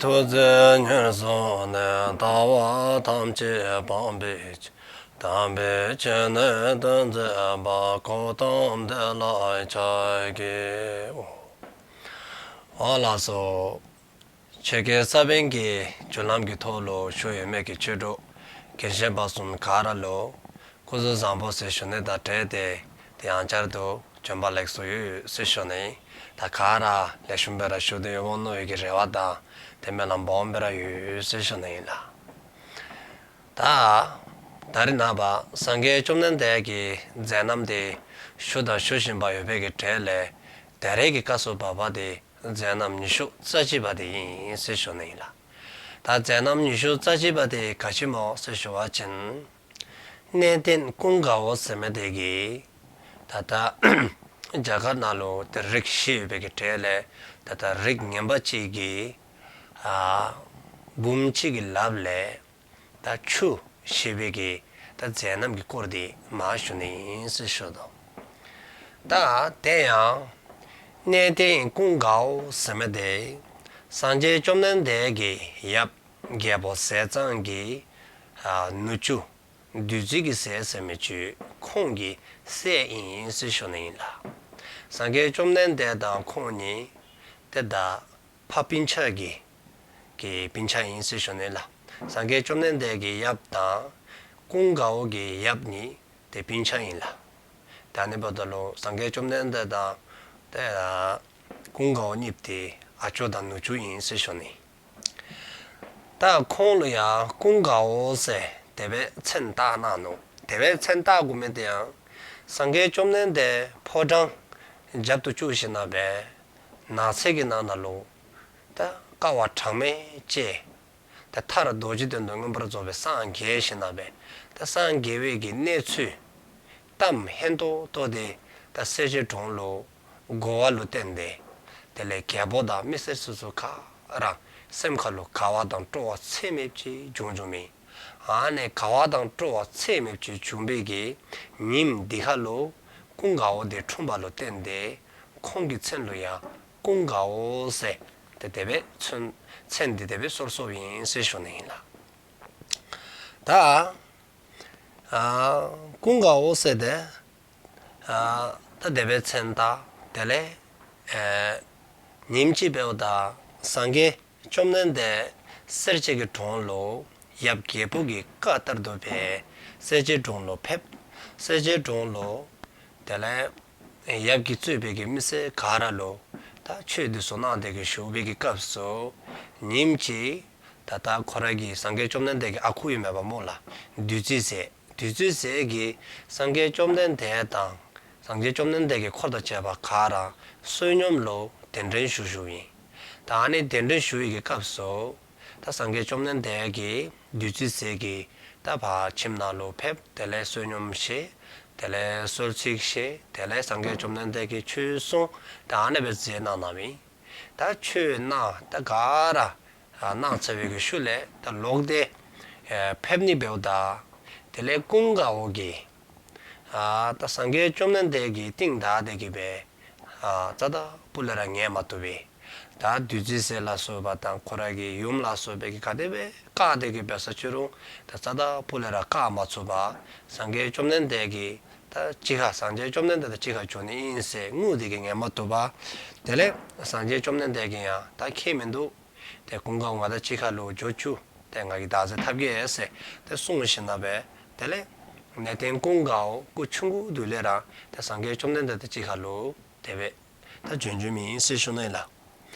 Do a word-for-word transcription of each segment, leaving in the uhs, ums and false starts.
ཐུགས་བརྩེ་ཉེར་བཟུང་ནས། ལྟ་བ་ཐམས་ཅད་སྤང་བའི་ཕྱིར། དམ་པའི་ཆོས་ནི་སྟོན་མཛད་པ། གཽ་ཏམ་དེ་ལ་ཕྱག་འཚལ་ལོ། ཨོ་ལགས་སོ། ཆོས་ཀྱི་ས་བོན་གྱི་རྒྱུད་ལམ་གྱི་ཐོག་ལུ་བཞུགས་ཡོད་མི་གི་ཆོས་གྲོགས་རྒན་གཞོན་བར་གསུམ་ག་ར་ལུ་སྐུ་གཟུགས་བཟང་པོ་ཟེར་ཞུ་ནི་དང་འབྲེལ་ཏེ་དེ་ཡང་བསྐྱར་དུ་བྱོན་པ་ལེགས་སོ་ཡོད་ཟེར་ཞུ་ནི། ད་ག་ར་ལེགས་ཤོམ་སྦེ་ར་བཞུགས་ཏེ་ཡོདཔ་འོང་མནོ་བའི་གི་རེ་བ་དང་དེ་སྨོན་ལམ་སྦོམ་སྦེ་ར་ཡོད་ཟེར་ཞུ་ནི་ཨིན་ལགས། ད་ད་རིས་ནངས་པ་སངས་རྒྱས་བཅོམ་ལྡན་འདས་ཀྱི་མཛད་རྣམ་དེ་ཞུ་དང་ཞུ་བཞིན་པ་ཡོད་པའི་གི་གྲས་ལས་ད་རེས་ཀྱི་སྐབས་སུ་བབ་པ་དེ་མཛད་རྣམ་ཉི་ཤུ་རྩ་གཅིག་པ་དེ་ཨིན་ཟེར་ཞུ་ནི་ཨིན་ལགས། ད་མཛད་རྣམ་ཉི་ཤུ་རྩ་གཅིག་པ་དེ་ག་ཅི་སྨོ་ཟེར་ཞུ་བ་ཅིན། གནས་བརྟན་ཀུན་དགའ་བོ་ཟེར་མི་དེ་གིས་ད་ལྟ་རྒྱ་གར་ནང་ལུ་དེ་རིགས་བཞི་ཡོད་པའི་གི་གྲས་ལས་ད་ལྟ་རིགས་ངན་པ་གཅིག་གིས་ཨ་བུམོ་གཅིག་གི་ལགཔ་ལས་ད་ཆུ་བཞེས་པའི་གི་ད་མཛད་རྣམ་གྱི་སྐོར་དེ་མར་ཞུ་ནི་ཨིན་ཟེར་ཞུ་དོ། ད་དེ་ཡང་གནས་བརྟན་ཀུན་དགའ་བོ་ཟེར་མི་དེ་སངས་རྒྱས་བཅོམ་ལྡན་འདས་ཀྱི་ཡབ་རྒྱལ་པོ་ཟས་གཙང་གི་ཨ་ནུ་གཅུང་བདུད་རྩི་གི་ཟས་ཟེར་མི་ཅིག་ཁོང་གི་སྲས་ཨིན་ཟེར་ཞུ་ནི་ཨིན་ལགས། སངས་རྒྱས་བཅོམ་ལྡན་འདས་དང་ཁོང་གཉིས་དེ་ད་ཕ་སྤུན་ཆ་གི་གི་སྤུན་ཆ་ཨིན་ཟེར་ཞུ་ནི་ལགས། སངས་རྒྱས་བཅོམ་ལྡན་འདས་ཀྱི་ཡབ་དང་ཀུན་དགའ་བོ་གི་ཡབ་གཉིས་དེ་སྤུན་ཆ་ཨིན་ལགས། ད་ཨ་ནི་འབདཝ་ད་ལུ་སངས་རྒྱས་བཅོམ་ལྡན་འདས་དང་དེ་ཀུན་དགའ་བོ་གཉིས་དེ་ཨ་ཅོ་དང་ནུ་གཅུང་ཨིན་ཟེར་ཞུ་ནི། ད་ཁོང་ལུ་ཡང་ཀུན་དགའ་བོ་ཟེར་དེ་སྦེ་མཚན་བཏགས་གནང་ནུག། དེ་སྦེ་མཚན་བཏགས་དགོ་མི་དེ་ཡང་སངས་རྒྱས་བཅོམ་ལྡན་འདས་ཕོ་བྲང་རྒྱབ་ཏུ་བཅུག་ཞིནམ་ལས་ནགས་ཚལ་གྱི་ནང་ན་ལུ་ད་དཀའ་བ་གྲངས་མེད་སྤྱད། ད་མཐར་རྡོ་རྗེ་གདན་དུ་མངོན་པར་རྫོགས་པའི་སངས་རྒྱས་ཞིནམ་ལས་ད་སངས་རྒྱས་པའི་གི་གནས་ཚུལ་གཏམ་སྙན་ཏོག་ཏོ་དེ་ད་སེར་སྐྱའི་གྲོང་ལུ་གོ་བ་ལུ་བརྟེན་ཏེ་དེ་ལས་རྒྱལ་པོ་དང་མི་སེར་སོ་སོ་ག་ར་སེམས་ཁ་ལུ་དགའ་བ་དང་སྤྲོ་བ་ཚད་མེདཔ་ཅིག་བྱུང་བྱུངམ་ཨིན། ཨ་ནི་དགའ་བ་དང་སྤྲོ་བ་ཚད་མེདཔ་ཅིག་བྱུང་བའི་གི་ཉིནམ་དེ་ཁ་ལུ་ཀུན་དགའ་བོ་དེ་འཁྲུངས་པ་ལུ་བརྟེན་ཏེ་ཁོང་གི་མཚན་ལུ་ཡང་ཀུན་དགའ་བོ་ཟེར་དེ་དེ་སྦེ་མཚན་མཚན་དེ་དེ་སྦེ་གསོལ་གསོལཝ་ཨིན་ཟེར་ཞུ་ནི་ཨིན་ལགས། ད་ཨ་ཀུན་དགའ་བོ་ཟེར་དེ་ཨ་ད་དེ་སྦེ་མཚན་བཏགས། དེ་ལས་ཨ་ཉིནམ་ཅིག་འབདཝ་ད་སངས་རྒྱས་བཅོམ་ལྡན་འདས་སེར་སྐྱའི་གི་གྲོང་ལུ་ཡབ་རྒྱལ་པོ་གི་བཀའ་ལྟར་དུ་སྦེ་སེར་སྐྱའི་གྲོང་ལུ་ཕེབས། སེར་སྐྱའི་གྲོང་ལུ་དེ་ལས་ཡབ་ཀྱིས་གཙོས་པའི་གི་མི་སེར་ག་ར་ལུ་ད་ཆོས་འདི་ཚུ་གནང་སྟེ་གི་བཞུགས་པའི་གི་སྐབས་སུ་ཉིནམ་ཅིག་ད་ལྟ་ཁོ་ར་གི་སངས་རྒྱས་བཅོམ་ལྡན་འདས་ཀྱི་ཨ་ཁུ་ཨིན་མས་པ་སྨོ་ལགས། བདུད་རྩི་ཟས། བདུད་རྩི་ཟས་ཀྱིས་སངས་རྒྱས་བཅོམ་ལྡན་འདས་དང་སངས་རྒྱས་བཅོམ་ལྡན་འདས་ཀྱི་འཁོར་དང་བཅས་པ་ག་ར་བསོད་སྙོམས་ལུ་གདན་འདྲེན་ཞུ་ཞུཝ་ཨིན། ད་ཨ་ནི་གདན་འདྲེན་ཞུ་བའི་གི་སྐབས་སུ་ད་སངས་རྒྱས་བཅོམ་ལྡན་འདས་ཀྱིས་བདུད་རྩི་ཟས་ཀྱིས་ད་ཕར་ཁྱིམ་ནང་ལུ་ཕེབས། དེ་ལས་བསོད་སྙོམས་བཞེས། དེ་ལས་གསོལ་ཚིགས་བཞེས། དེ་ལས་སངས་རྒྱས་བཅོམ་ལྡན་འདས་ཀྱིས་ཆོས་གསུངས། ད་ཨ་ནི་སྦེ་མཛད་གནང་གནངམ་ཨིན། ད་ཆོས་གནང་ད་ག་ར་ཨ་གནང་ཚར་བའི་གི་ཤུལ་ལས་ད་ལོག་སྟེ་ཨེ་ཕེབས་ནི་འབདཝ་ད་དེ་ལས་ཀུན་དགའ་བོ་གིས་ཨ་ད་སངས་རྒྱས་བཅོམ་ལྡན་འདས་ཀྱི་རྟིང་བདའ་སྟེ་གི་སྦེ་ཨ་རྩ་དང་སྤུ་ལས་ར་ཉན་མ་བཏུབ་པས། ད་བདུད་རྩི་ཟས་ལ་སོགས་པ་དང་ཁོ་ར་གི་ཡུམ་ལ་སོགས་པའི་གིས་ག་དེ་སྦེ་བཀག་སྟེ་གི་སྦེ་ས་ཅི་རུང་ད་རྩ་དང་སྤུ་ལས་ར་བཀག་མ་ཚུགས་པར་སངས་རྒྱས་བཅོམ་ལྡན་འདས་ཀྱིས་ད་གཅིག་ཁར་སངས་རྒྱས་བཅོམ་ལྡན་འདས་དང་གཅིག་ཁར་འགྱོ་ནི་ཨིན་ཟེར་ངུ་སྟེ་གི་ཉན་མ་བཏུབ་པར་དེ་ལས་སངས་རྒྱས་བཅོམ་ལྡན་འདས་ཀྱིས་ཡང་ད་ཁྱད་མིན་འདུག། ཏེ་ཀུན་དགའ་བོ་ང་དང་གཅིག་ཁར་ལུ་འགྱོ་བཅུག། ཏེ་ང་གིས་བདག་འཛིན་འཐབ་གེ་ཟེར་ཏེ་གསུངས་ཞིནམ་ལས་དེ་ལས་གནས་བརྟན་ཀུན་དགའ་བོ་སྐུ་ཆུང་ཀུ་དུས་ལས་ར་ཏེ་སངས་རྒྱས་བཅོམ་ལྡན་འདས་དང་གཅིག་ཁར་ལུ་དེ་སྦེ་ད་བྱོན་བྱོནམ་ཨིན་ཟེར་ཞུ་ནི་ལགས།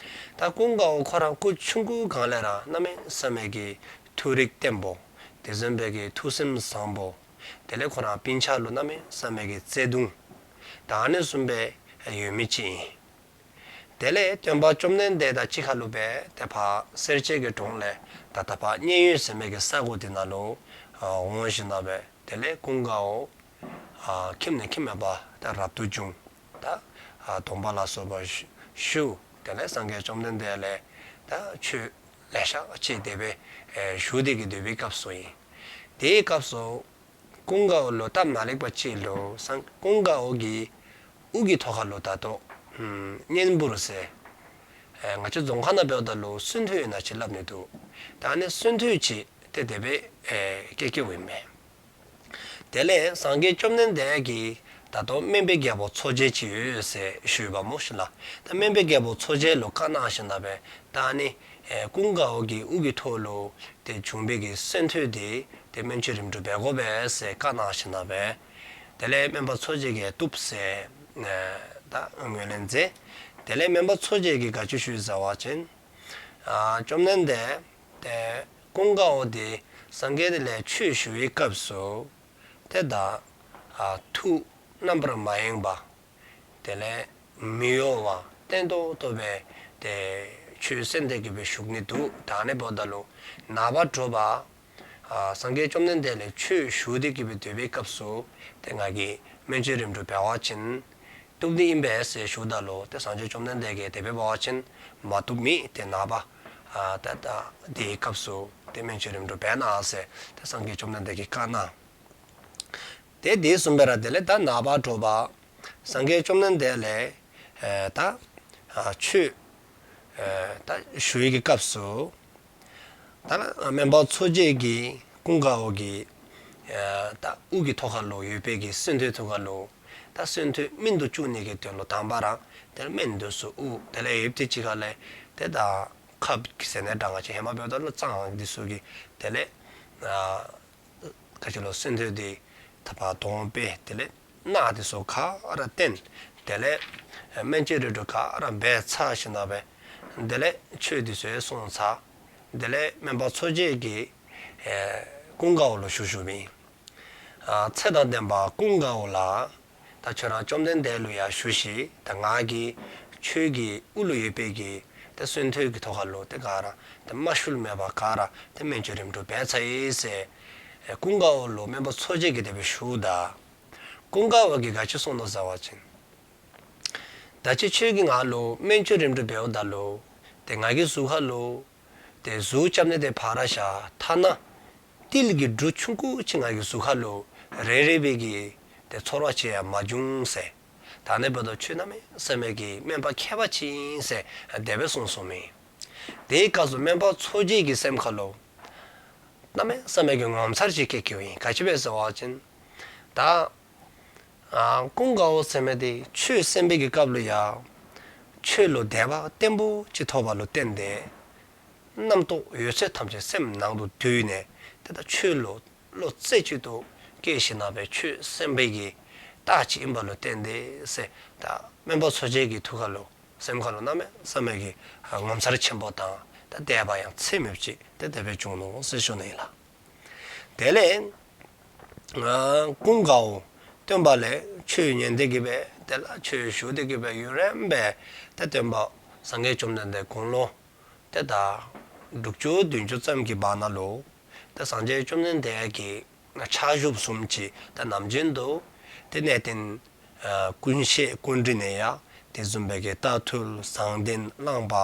ད་ཀུན་དགའ་བོ་ཁོ་ར་སྐུ་ཆུང་ཀུ་སྒང་ལས་ར་གནམ་མེད་ས་མེད་ཀྱི་ཐུགས་རིག་བརྟན་པོ། དེ་བཟུམ་སྦེ་གི་ཐུགས་སེམས་བཟང་པོ། དེ་ལས་ཁོ་ར་སྤུན་ཆ་ལུ་གནམ་མེད་ས་མེད་ཀྱི་བརྩེ་གདུང་། ད་ཨ་ནི་བཟུམ་སྦེ་ཡོད་མི་ཅིག་ཨིན། དེ་ལས་སྟོན་པ་བཅོམ་ལྡན་འདས་དང་གཅིག་ཁར་ལུ་སྦེ་ཏེ་ཕར་སེར་སྐྱའི་གི་གྲོང་ལས་ད་ད་ཕར་མཉན་ཡོད་ཟེར་མི་གི་ས་གོ་དེ་ནང་ལུ་ཨ་འོང་ཞིནམ་ལས་དེ་ལས་ཀུན་དགའ་བོ་ཨ་ཁྱིམ་ནས་ཁྱིམ་མེད་པར་ད་རབ་ཏུ་བྱུང་། ད་ཨ་སྡོམ་པ་ལ་སོགས་པ་ཞུ། དེ་ལས་སངས་རྒྱས་བཅོམ་ལྡན་འདས་ལས་ད་ཆོས་ལེ་ཤ་ཅིག་དེ་སྦེ་ཨེ་ཞུ་སྟེ་གི་སྡོད་པའི་སྐབས་སུ་ཨིན། དེའི་སྐབས་སུ་ཀུན་དགའ་བོ་ལུ་སྟབས་མ་ལེགས་པ་ཅིག་ལུ་སངས་ཀུན་དགའ་བོ་གི་དབུ་གི་ཐོག་ཁར་ལུ་ད་ལྟོ་ཨམ་གཉན་འབུར་ཟེར་ ཨེ་ང་བཅས་རྫོང་ཁ་ནང་འབདཝ་ད་ལུ་གསོན་ཐོས་ཨིན་ན་ཅིག་སླབ་ནི་འདུག། ད་ཨ་ནི་གསོན་ཐོས་ཅིག་ཏེ་དེ་སྦེ་ཨེ་བསྐྱལ་བསྐྱལཝ་ཨིན་མས། དེ་ལས་སངས་རྒྱས་བཅོམ་ལྡན་འདས་ཀྱིས་ད་ལྟོ་སྨན་པའི་རྒྱལ་པོ་འཚོ་བྱེད་ཅིག་ཡོད་ཟེར་ཞུ་བ་སྨོ་ཤིག་ལགས། ད་སྨན་པའི་རྒྱལ་པོ་འཚོ་བྱེད་ལུ་བཀའ་གནང་ཞིནམ་ལས་ད་ཨ་ནི་ཨེ་ཀུན་དགའ་བོ་གི་དབུ་གི་ཐོག་ལུ་ཏེ་བྱུང་བའི་གི་གསོན་ཐོས་དེ་ཏེ་སྨན་བཅོས་རིམ་གྲོ་འབད་དགོ་པས་ཟེར་བཀའ་གནང་ཞིནམ་ལས། དེ་ལས་སྨན་པ་འཚོ་བྱེད་ཀྱིས་བཏུབ་ཟེར་ཨེ་ད་ངོས་ལེན་མཛད། དེ་ལས་སྨན་པ་འཚོ་བྱེད་ཀྱིས་ག་ཅི་ཞུ་ཟེར་བ་ཅིན། ཨ་བཅོམ་ལྡན་འདས་ཏེ་ཀུན་དགའ་བོ་དེ་སངས་རྒྱས་དེ་ལས་ཆོས་ཞུ་བའི་སྐབས་སུ་ཏེ་ད་ཨ་ཐུགས་རྣམ་པར་མ་ཡེངས་པ། དེ་ལས་མི་གཡོ་བ་བརྟན་ཏོག་ཏོ་སྦེ་ཏེ་ཆོས་གསན་ཏེ་གི་སྦེ་བཞུགས་ནི་འདུག། ད་ཨ་ནི་འབདཝ་ད་ལུ་ནངས་པ་དྲོ་པ་ཨ་སངས་རྒྱས་བཅོམ་ལྡན་འདས་ལས་ཆོས་ཞུ་སྟེ་གི་སྦེ་སྡོད་པའི་སྐབས་སུ་ཏེ་ང་གིས་སྨན་བཅོས་རིམ་གྲོ་འབད་བ་ཅིན་བཏུབ་ནི་ཨིན་པས་ཟེར་ཞུཝ་ད་ལུ་ཏེ་སངས་རྒྱས་བཅོམ་ལྡན་འདས་ཀྱིས་དེ་སྦེ་འབད་བ་ཅིན་མ་བཏུབ་མེད། ཏེ་ནངས་པ་ཨ་ད་ད་དེའི་སྐབས་སུ་ཏེ་སྨན་བཅོས་རིམ་གྲོ་འབད་གནང་ཟེར་ཏེ་སངས་རྒྱས་བཅོམ་ལྡན་འདས་ཀྱིས་བཀའ་གནང་། ཏེ་དེ་བཟུམ་སྦེ་ར་དེ་ལས་ད་ནངས་པ་དྲོ་པ་སངས་རྒྱས་བཅོམ་ལྡན་འདས་ལས་ཨེ་ད་ཨ་ཆོས་ཨེ་ད་ཞུ་བའི་གི་སྐབས་སུ་ད་སྨན་པ་འཚོ་བྱེད་ཀྱིས་ཀུན་དགའ་བོ་གི་ཨེ་ད་དབུ་གི་ཐོག་ཁ་ལུ་ཡོད་པའི་གི་གསོན་ཐོས་ཐོག་ཁ་ལུ་ད་གསོན་ཐོས་སྨིན་དུ་བཅུག་ནི་གི་དོན་ལུ་དང་པ་ར་དེ་ལས་སྨན་འདི་ཚུ་དབུ་དེ་ལས་ཡོདཔ་དེ་ཅིག་ཁ་ལས་ཏེ་ད་ཁབ་ཀྱི་ཟེར་ནི་འདྲ་ང་བཅས་ཧེ་མ་འབདཝ་ད་ལུ་རྩང་འདི་ཚུ་གི་དེ་ལས་ཨ་ག་ཅི་ལོ་གསོན་ཐོས་དེ་ད་ཕར་དོང་སྦེ་དེ་ལས་སྣ་དེ་ཚུ་ག་ར་བསྟེན། དེ་ལས་སྨན་བཅོས་རིམ་གྲོ་ག་ར་འབད་ཚར་ཞིནམ་ལས་དེ་ལས་ཆོས་དེ་ཚུ་གསུངས་ཚར། དེ་ལས་སྨན་པ་འཚོ་བྱེད་ཀྱིས་ཨེ་ཀུན་དགའ་བོ་ལུ་ཞུ་ཞུཝ་ཨིན། ཨ་ཚེ་དང་ལྡན་པ་ཀུན་དགའ་བོ་ལགས། ད་ཁྱོད་ར་བཅོམ་ལྡན་འདས་ལུ་ཡང་ཞུ་ཤིག། ད་ང་གིས་ཁྱོད་ཀྱི་དབུ་ལུ་ཡོད་པའི་གི་ཏེ་གསོན་ཐོས་ཀྱི་ཐོག་ཁ་ལུ་ཏེ་ག་ར་ཏེ་མ་ཤུལ་མེད་པར་ག་ར་ཏེ་སྨན་བཅོས་རིམ་གྲོ་འབད་ཚར་ཡི་ཟེར་ཨེ་ཀུན་དགའ་བོ་ལུ་སྨན་པ་འཚོ་བྱེད་ཀྱིས་དེ་སྦེ་ཞུཝ་ད་ཀུན་དགའ་བོ་གིས་ག་ཅི་གསུངས་ནུག་ཟེར་བ་ཅིན། ད་ཅི་ཁྱོད་ཀྱིས་ང་ལུ་སྨན་བཅོས་རིམ་གྲོ་འབདཝ་ད་ལུ་ཏེ་ང་གི་གཟུགས་ཁ་ལུ་ཏེ་གཟུགས་རྐྱབ་ནི་དེ་ཕར་བཞག། ཐ་ན་ཏིལ་གྱི་འབྲུ་ཆུང་ཀུ་ཅིག་ང་གི་གཟུགས་ཁ་ལུ་རེག་རེག་པའི་གི་ཏེ་ཚོར་བ་ཅིག་ཡང་མ་བྱུང་ཟེར། ད་ཨ་ནི་འབདཝ་ད་ཁྱོད་གནམ་མེད་ས་མེད་ཀྱི་སྨན་པ་མཁས་པ་ཅིག་ཨིན་ཟེར་དེ་སྦེ་གསུངས་གསུངསམ་ཨིན། དེའི་སྐབས་སུ་སྨན་པ་འཚོ་བྱེད་ཀྱི་སེམས་ཁ་ལུ་གནམ་མེད་ས་མེད་ཀྱི་ངོ་མཚར་ཅིག་སྐྱེས་སྐྱེསཝ་ཨིན། ག་ཅི་སྦེ་ཟེར་བ་ཅིན་ད་ཨ་ཀུན་དགའ་བོ་ཟེར་མི་དེ་ཆོས་གསན་པའི་གི་སྐབས་ལུ་ཡང་ཆོས་ལུ་དད་པ་བརྟན་པོ་ཅིག་ཐོབ་པ་ལུ་བརྟེན་ཏེ་རྣམ་རྟོག་ཡོད་ཚད་ཐམས་ཅད་སེམས་ནང་དུ་བསྡུས་ནས་ཏེ་ད་ཆོས་ལུ་བློ་རྩེ་གཅིག་ཏུ་བསྐྱེད་ཞིནམ་ལས་ཆོས་གསན་པའི་གི་རྟགས་ཅིག་ཨིན་པ་ལུ་བརྟེན་ཏེ་ཟེར་ད་སྨན་པ་འཚོ་བྱེད་ཀྱི་ཐུགས་ཁ་ལུ་སེམས་ཁ་ལུ་གནམ་མེད་ས་མེད་ཀྱི་ངོ་མཚར་ཆེན་པོ་དང་ད་དད་པ་ཡང་ཚད་མེདཔ་ཅིག་ཏེ་དེ་སྦེ་བྱུང་ནུག་ཟེར་ཞུ་ནི་ཨིན་ལགས། དེ་ལས་ཨ་ཀུན་དགའ་བོ་སྟོན་པ་ལས་ཆོས་ཉན་ཏེ་གི་སྦེ་དེ་ལས་ཆོས་ཞུ་སྟེ་གི་སྦེ་ཡུན་རིངམོ་སྦེ་ཏེ་སྟོན་པ་སངས་རྒྱས་བཅོམ་ལྡན་འདས་དགུང་ལོ་ཏེ་ད་དྲུག་ཅུ་བདུན་ཅུ་ཙམ་གྱི་བར་ན་ལུ་ཏེ་སངས་རྒྱས་བཅོམ་ལྡན་འདས་ཀྱི་ཕྱག་ཞུ་བཟུམ་ཅིག་ད་ནམ་རྒྱུན་དུ་ཏེ་གནས་བརྟན་ཨ་ཀུན་ཤེས་ཀུན་རིག་ནས་ཡང་དེ་བཟུམ་སྦེ་གི་རྟ་ཐུལ་བཟང་ལྡན་གླང་པ་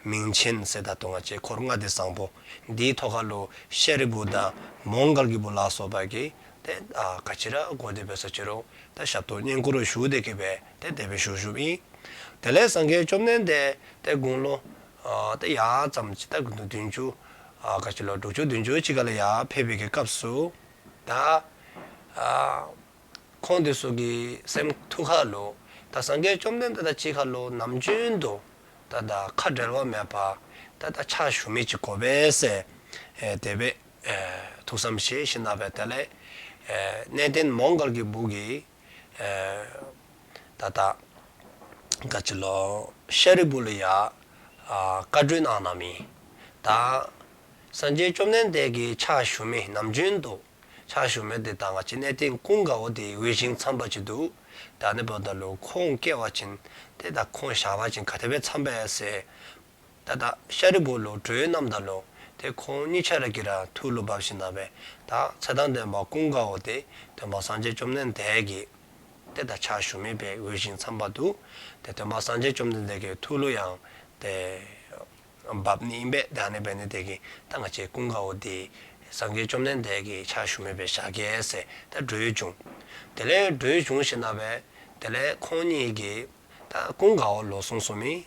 མིང་ཆེན་ཟེར་ད་ལྟོ་ང་བཅས་འཁོར་ལྔ་སྡེ་བཟང་པོ་འདིའི་ཐོག་ཁ་ལུ་ཤཱ་རིའི་བུ་དང་མོའུ་འགལ་གྱི་བུ་ལ་སོགས་པ་གིས་ཏེ་ཨ་ག་ཅི་ར་དགོ་དེ་འབད་ས་ཅི་རུང་ད་ཞབས་ཏོག་བསྙེན་བཀུར་ཞུ་སྟེ་གི་སྦེ་ཏེ་དེ་སྦེ་བཞུགས་བཞུགསཔ་ཨིན། དེ་ལས་སངས་རྒྱས་བཅོམ་ལྡན་འདས་ཏེ་དགུང་ལོ་ཨ་ཏེ་ཡར་ཙམ་ཅིག་ད་དགུང་ལོ་བདུན་ཅུ་ཨ་ག་ཅི་ལོ་དྲུག་ཅུ་བདུན་ཅུ་ཅིག་ཁ་ལུ་ཡར་ཕེབས་པའི་གི་སྐབས་སུ་ད་ཨ་ཁོང་དེ་ཚུ་གི་སེམས་ཐུགས་ཁ་ལུ་ད་སངས་རྒྱས་བཅོམ་ལྡན་འདས་དང་གཅིག་ཁར་ལུ་ནམ་རྒྱུན་དུ་ད་ད་ཁ་འབྲལ་བ་མེད་པར་ད་ད་ཕྱག་ཞུ་མི་ཅིག་དགོ་པས་ཟེར་ཨེ་དེ་སྦེ་ཨེ་ཐུགས་བསམ་བཞེས་ཞིནམ་ལས་དེ་ལས་ཨེ་གནས་བརྟན་མོའུ་འགལ་གྱི་བུ་གིས་ཨེ་ད་ད་ག་ཅི་ལོ་ཤཱ་རིའི་བུ་ལུ་ཡང་ཨ་བཀའ་གྲོས་གནང་གནངམ་ཨིན། ད་སངས་རྒྱས་བཅོམ་ལྡན་འདས་ཀྱི་ཕྱག་ཞུ་མི་ནམ་རྒྱུན་དུ་ཕྱག་ཞུ་མི་དེ་ད་ང་བཅས་གནས་བརྟན་ཀུན་དགའ་བོ་དེ་འོས་ཤིང་འཚམས་པ་ཅིག་འདུག། ད་ཨ་ནི་འབདཝ་ད་ལུ་ཁོང་བསྐོ་བ་ཅིན་ཏེ་ད་ཁོང་བཞག་པ་ཅིན་ག་དེ་སྦེ་འཚམས་པས་ཟེར། ད་ད་ཤཱ་རིའི་བུ་ལུ་གྲོས་གནངམ་ད་ལུ་ཏེ་ཁོང་གཉིས་ཆ་ར་གིས་ར་ཐུགས་ལུ་བབས་ཞིནམ་ལས་ད་ཚེ་དང་ལྡན་པ་ཀུན་དགའ་བོ་དེ་སྟོན་པ་སངས་རྒྱས་བཅོམ་ལྡན་འདས་ཀྱི་ཏེ་ད་ཕྱག་ཞུ་མི་སྦེ་འོས་ཤིང་འཚམས་པ་འདུག། ཏེ་སྟོན་པ་སངས་རྒྱས་བཅོམ་ལྡན་འདས་ཀྱི་ཐུགས་ལུ་ཡང་ཏེ་བབས་ནི་ཨིན་པས། ད་ཨ་ནི་འབད་ནི་དེ་གིས་ད་ང་བཅས་ཀུན་དགའ་བོ་དེ་སངས་རྒྱས་བཅོམ་ལྡན་འདས་ཀྱི་ཕྱག་ཞུ་མི་སྦེ་བཞག་གེ་ཟེར་ད་གྲོས་བྱུང་། དེ་ལས་གྲོས་བྱུང་ཞིནམ་ལས་དེ་ལས་ཁོང་གཉིས་ཀྱིས་ད་ཀུན་དགའ་བོ་ལུ་གསུངས་གསུངསམ་ཨིན།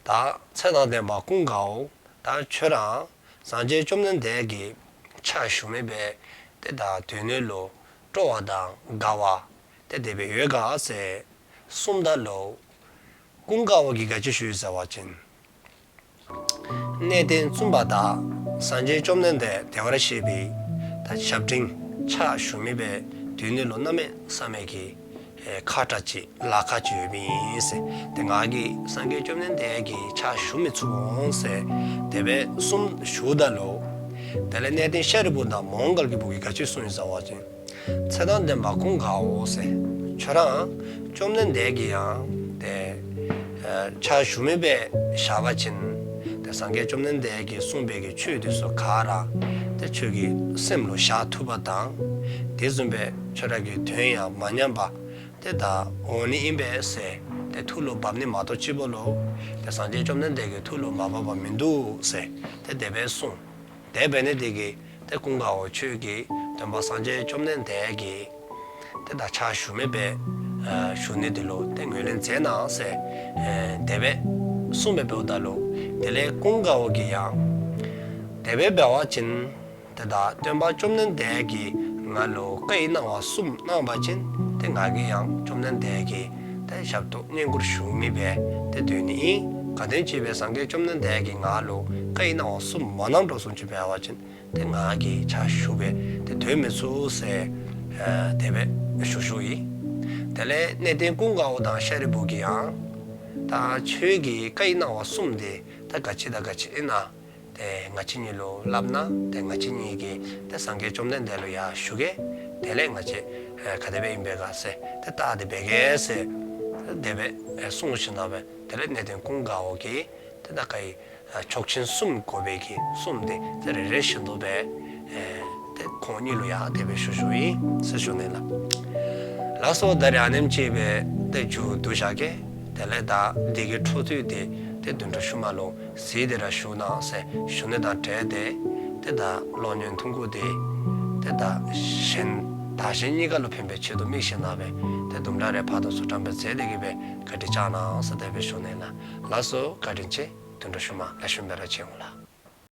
ད་ཚེ་དང་ལྡན་པ་ཀུན་དགའ་བོ། ད་ཁྱོད་ར་སངས་རྒྱས་བཅོམ་ལྡན་འདས་ཀྱི་ཕྱག་ཞུ་མི་སྦེ་ཏེ་ད་སྡོད་ནི་ལུ་སྤྲོ་བ་དང་དགའ་བ་ཏེ་དེ་སྦེ་ཡོད་ག་ཟེར་གསུངམ་ད་ལུ་ཀུན་དགའ་བོ་གིས་ག་ཅི་ཞུ་ཡི་ཟེར་བ་ཅིན། གནས་བརྟན་བཙུན་པ་དག། སངས་རྒྱས་བཅོམ་ལྡན་འདས་བདེ་བར་གཤེགས་པའི་ད་ཞབས་འབྲིང་ཕྱག་ཞུ་མི་སྦེ་སྡོད་ནི་ལུ་གནམ་མེད་ས་མེད་ཀྱི་ཁག་ཏྲག་ཅིག་ལཱ་ཁག་ཅིག་ཡོདཔ་ཨིན་ཟེར། ཏེ་ང་གིས་སངས་རྒྱས་བཅོམ་ལྡན་འདས་ཀྱི་ཕྱག་ཞུ་མི་ཚུགས་འོང་ཟེར་དེ་སྦེ་གསུངས་ཞུཝ་ད་ལུ། དེ་ལས་གནས་བརྟན་ཤཱ་རིའི་བུ་དང་མོའུ་འགལ་གྱི་བུ་གིས་ག་ཅི་གསུངས་ཡི་ཟེར་བ་ཅིན། ཚེ་དང་ལྡན་པ་ཀུན་དགའ་བོ་ཟེར། ཁྱོད་ར་བཅོམ་ལྡན་འདས་ཀྱི་ཡང་ཏེ་ཕྱག་ཞུ་མི་སྦེ་བཞག་པ་ཅིན། ཏེ་སངས་རྒྱས་བཅོམ་ལྡན་འདས་ཀྱིས་གསུངས་པའི་གི་ཆོས་དེ་ཚུ་ག་ར་ཏེ་ཁྱོད་ཀྱི་སེམས་ལུ་བཞག་ཐུབ་པ་དང་། དེ་བཟུམ་སྦེ་ཁྱོད་ར་གི་དོན་ཡང་མ་ཉམས་པ་ཏེ་ད་འོང་ནི་ཨིན་པས་ཟེར་ཏེ་ཐུགས་ལུ་བབ་ནི་མ་གཏོགས་ཅིག་པོ་ལུ་ཏེ་སངས་རྒྱས་བཅོམ་ལྡན་འདས་ཀྱི་ཐུགས་ལུ་མ་བབ་པ་མིན་འདུག་ཟེར་ཏེ་དེ་སྦེ་གསུངས། དེ་འབད་ནི་དེ་གིས་ཏེ་ཀུན་དགའ་བོ་ཁྱོད་ཀྱིས་སྟོན་པ་སངས་རྒྱས་བཅོམ་ལྡན་འདས་ཀྱི་ཏེ་ད་ཕྱག་ཞུ་མི་སྦེ་ཞུ་ནི་དེ་ལུ་ཏེ་ངོས་ལེན་མཛད་གནང་ཟེར་དེ་སྦེ་གསུངས་སྦེ་འབདཝ་ད་ལུ། དེ་ལས་ཀུན་དགའ་བོ་གིས་ཡང་དེ་སྦེ་འབད་བ་ཅིན་ཏེ་ད་སྟོན་པ་བཅོམ་ལྡན་འདས་ཀྱིས་ང་ལུ་བཀའི་གནང་བ་གསུམ་གནང་བ་ཅིན་ཏེ་ང་གིས་ཡང་བཅོམ་ལྡན་འདས་ཀྱི་ཏེ་ཞབས་ཏོག་བསྙེན་བཀུར་ཞུ་མི་སྦེ་ཏེ་སྡོད་ནི་ཨིན། གལ་སྲིད་ཅིག་སྦེ་སངས་རྒྱས་བཅོམ་ལྡན་འདས་ཀྱིས་ང་ལུ་བཀའི་གནང་བ་གསུམ་མ་གནང་དོ་བཟུམ་ཅིག་འབད་བ་ཅིན་ཏེ་ང་གིས་ཕྱག་ཞུ་སྦེ་ཏེ་སྡོད་མི་ཚུགས་ཟེར་དེ་སྦེ་ཞུ་ཞུཝ་ཨིན། དེ་ལས་གནས་བརྟན་ཀུན་དགའ་བོ་དང་ཤཱ་རིའི་བུ་གིས་ཡང་ད་ཁྱོད་ཀྱི་བཀའི་གནང་བ་གསུམ་དེ་ད་ག་ཅི་དང་ག་ཅི་ཨིན་ན། ཏེ་ང་བཅས་གཉིས་ལུ་སླབ་གནང་། ཏེ་ང་བཅས་གཉིས་ཀྱིས་ཏེ་སངས་རྒྱས་བཅོམ་ལྡན་འདས་ལུ་ཡར་ཞུ་གེ། དེ་ལས་ང་བཅས་ག་དེ་སྦེ་ཨིན་པས་ག་ཟེར་ཏེ་བལྟ་སྟེ་འབད་གེ་ཟེར་དེ་སྦེ་གསུངས་ཞིནམ་ལས་དེ་ལས་གནས་བརྟན་ཀུན་དགའ་བོ་གིས་ཏེ་ད་བཀའི་ཆོག་མཆན་གསུམ་དགོ་པའི་གི་གསུམ་དེ་ཏེ་རེ་རེ་བཞིན་དུ་སྦེ་ཏེ་ཁོང་གཉིས་ལུ་ཡང་དེ་སྦེ་ཞུ་ཞུཝ་ཨིན་ཟེར་ཞུ་ནི་ལགས། ལགས་སོ། ད་རིས་ཨ་ནེམ་ཅིག་སྦེ་ཏེ་མཇུག་བསྡུ་བཞག་གེ། དེ་ལས་ད་འདི་གི་འཕྲོ་མཐུད་དེ་ཏེ་བདུན་ཕྲག་ཤུལ་མ་ལུ་གཟིགས་ཏེ་ར་བཞུགས་གནང་ཟེར་ཞུ་ནི་དང་འབྲེལ་ཏེ་ཏེ་ད་གློག་བརྙན་ཐུང་ཀུ་དེ་ཏེ་ད་གཞན་བདག་གཞན་གཉིས་ཀ་ལུ་ཕན་པའི་ཆེད་དུ་དམིགས་ཞིནམ་ལས་ཏེ་དུམ་གྲ་རེ་ཕར་དང་ཚུར་བཀྲམ་སྦེ་མཛད་དེ་གི་སྦེ་བཀའ་དྲིན་བསྐྱང་གནང་ཟེར་དེ་སྦེ་ཞུ་ནི་ལགས། ལགས་སོ། བཀའ་དྲིན་ཆེ། བདུན་ཕྲག་ཤུལ་མ་ལེགས་ཤོམ་སྦེ་ར་མཇལ་འོང་ལགས།